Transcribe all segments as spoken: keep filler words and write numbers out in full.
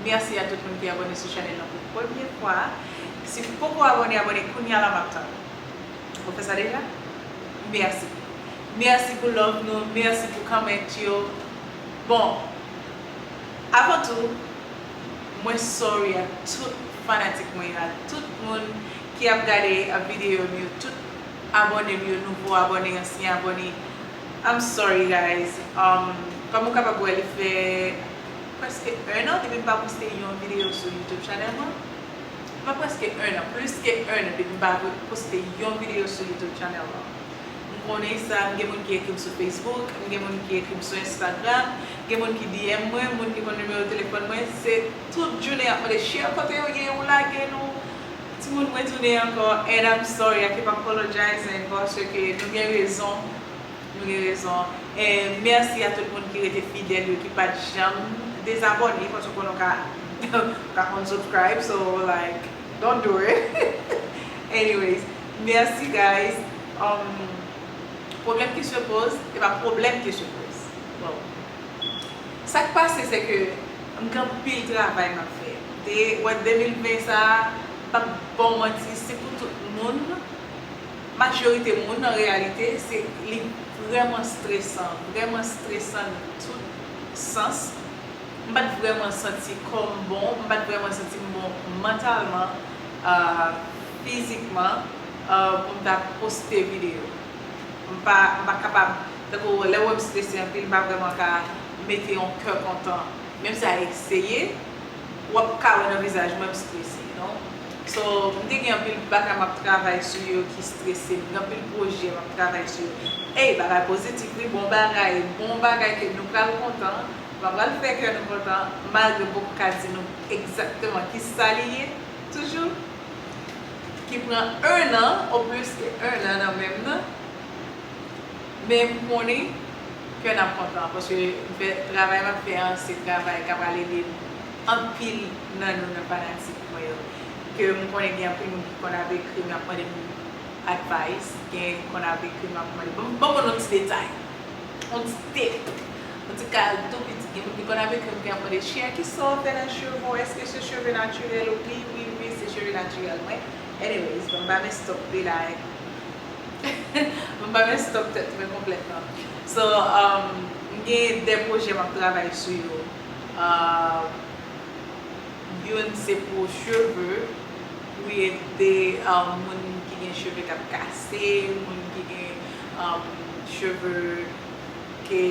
Mèsi a tout moun ki abòne sou chanèl lan pou premye fwa. Si w poko abòne, abòne kounye a la, m ap tann ou. Ou fè sa deja? Mèsi. Mèsi pou love nou, mèsi pou comment yo. Bon, avan tou, mwen sorry a tout fanatik mwen yo, a tout moun ki ap gade, a, videyo m yo, tout abòne m yo, nouvo abòne, ansyen abòne. I'm sorry, guys. Um, kòm ou kapab wè, li fè prèske en an depi m pa poste yon videyo sou YouTube channel mwen. Li fè prèske en an, plis ke en an depi m pa poste yon videyo sou YouTube channel mwen. M konnen sa, m gen moun ki ekri m sou Facebook, m gen moun ki ekri m sou Instagram, gen moun ki D M mwen, moun ki konn nimewo telefòn mwen, se tout jounen y ap mande, "Chè, kote w ye? Ou lage nou?" Timoun, mwen tounen ankò, and I'm sorry, I keep apologizing, paske nou gen rezon. Nou gen rezon. E mèsi a tout moun ki rete fidèl yo, ki pa t janm dezabòne, paske w konnen w ka, w ka unsubscribe, so, like, don't do it. Anyways, mèsi, guys. Um, pwoblèm ki se poze, e pa pwoblèm ki se poze. Bon. Sa k pase, se ke m gen anpil travay m ap fè. De, wè, de mil ven sa a, m p ap ba w manti, se pou tout moun. Majorite moun, an reyalite, se, li vrèman stresan, vrèman stresan nan tout sans. M pa t vrèman santi kò m bon, m pa t vrèman santi m bon mantalman, ah, fizikman, ah, pou m ta poste videyo. M pa, m pa kapab, tankou lè w wè m strese anpil, m pa vrèman ka mete yon kè kontan. Menm si a eseye, w ap ka wè nan vizaj mwen m strese, you know. So, m te gen anpil bagay m ap travay sou yo ki strese m, gen anpil pwojè m ap travay sou yo. Ey, bagay pozitif wi, bon bagay, bon bagay ke nou pral kontan, m pral fè kè nou kontan, malgre m poko ka di nou egzakteman kisa li ye, toujou, ki pran en an, ou plis ke en an nan menm nan. Men m konnen ke n ap kontan, paske m fè, travay m ap fè an, se travay k ap pral ede anpil nan nou, nan fanatik mwen yo. Ke m konnen gen anpil moun ki konn ap ekri m, y ap mande m advice, gen konn ap ekri m, ap mande, "Ban m, ban m yon ti detay, yon ti tip, yon ti kal tou piti." Gen moun ki konn ap ekri m, ki ap mande, "Chè, kisa w fè nan cheve w? Èske se cheve natirèl ou?" Wi, wi, wi, se cheve natirèl mwen. Anyways, ban m pa men stop de la. Mwen pa men stop tèt mwen konplètman. So, um, m gen de pwojè m ap travay sou yo. Uh, youn se pou cheve, pou ede, um, moun ki gen cheve k ap kase, moun ki gen, um, cheve ke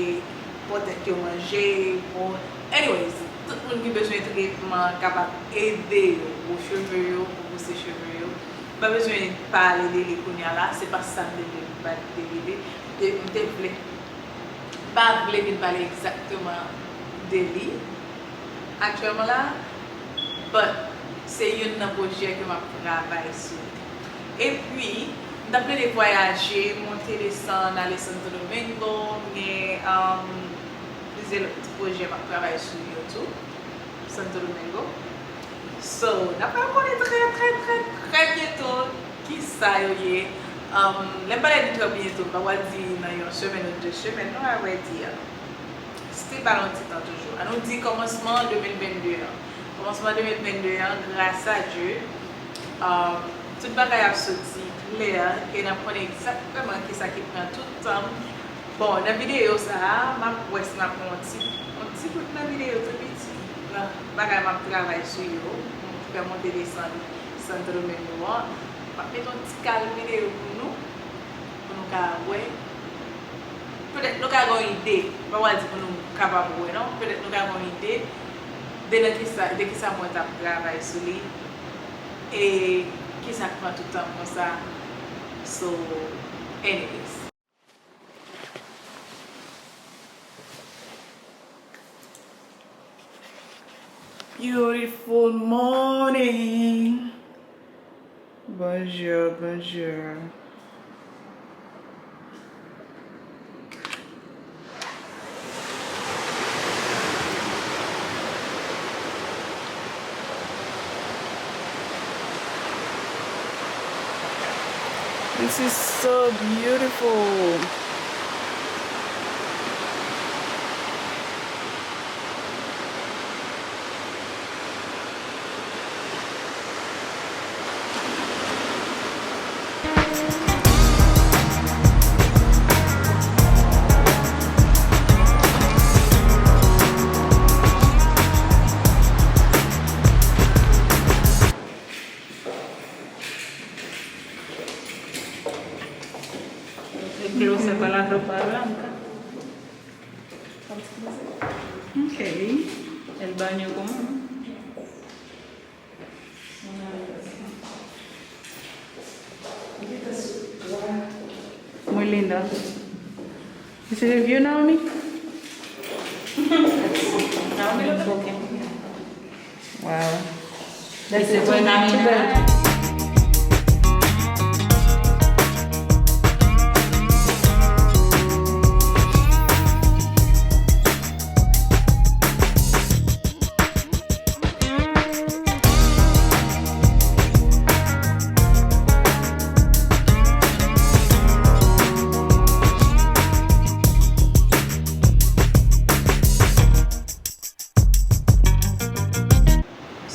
pòtèt yo manje, bon, anyways, tout moun ki bezwen tretman kapab ede yo pou cheve yo, pou pouse cheve yo. M pa bezwen pale de li kounye a la, se pa sa m te vle pale de li. M te, m te vle, m pa vle vin pale egzakteman de li aktyèlman la, but se youn nan pwojè ke m ap travay sou li. Epi, m t ap plede vwayaje, monte desann, ale Santo Domingo, m gen, um, plizyè lòt ti pwojè m ap travay sou yo tou, Santo Domingo. So, n ap pral konnen trè, trè, trè, trè byento kisa yo ye. Um, lè m pale de trè byento, m pa pral di nan yon semèn ou de semèn, non, a vrè di a. Still pa nan yon ti tan toujou. An nou di kòmansman de mil vennde an. Kòmansman de mil vennde an, gras a Dye, um, tout bagay ap soti klè e n ap konnen egzakteman kisa ki pran tout tan m. Bon, nan videyo sa a, m ap wè si m ap pran yon ti, yon ti bout nan videyo tou piti, nan bagay m ap travay sou yo, pou m fè monte desann Santo Domingo an. M ap mete yon ti kal videyo pou nou, pou nou ka wè. Petèt nou ka gen yon ide, m pa pral di pou nou kapab wè non, petèt nou ka gen yon ide de nan kisa, de kisa mwen t ap travay sou li, e kisa k pran tout tan konsa. So, anyways. Beautiful morning. Bonjour, bonjour. This is so beautiful. Ok. El baño común. Muy lindo. Is it a view, Naomi? Naomi, look at the camera. Wow. That's it. We're not even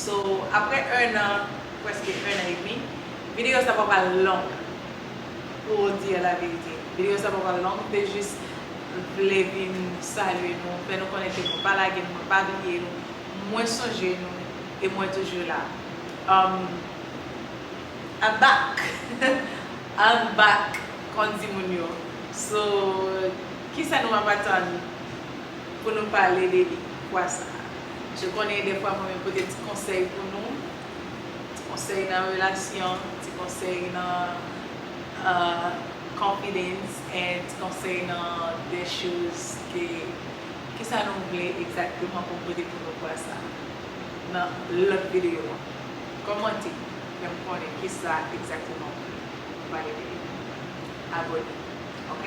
So, apre en an, prèske en an edmi, videyo sa pa pral long, pou w di la verite. Videyo sa pa pral long, m te jis vle vin salye nou, fè nou konnen ke mwen pa lage nou, mwen pa bliye nou, mwen sonje nou, e mwen toujou la. Um, I'm back. I'm back, kon di moun yo. So, kisa nou ap atann pou nou pale de li fwa sa a? Je konnen dèfwa mwen menm pote ti konsèy pou nou, ti konsèy nan relasyon, ti konsèy nan, uh, confidence, and ti konsèy nan de choz ke, kisa nou vle egzakteman pou m pote pou nou fwa sa a nan lòt videyo an. Kòmante, fè m konnen kisa egzakteman w vle nou pale de li. Abòne, ok?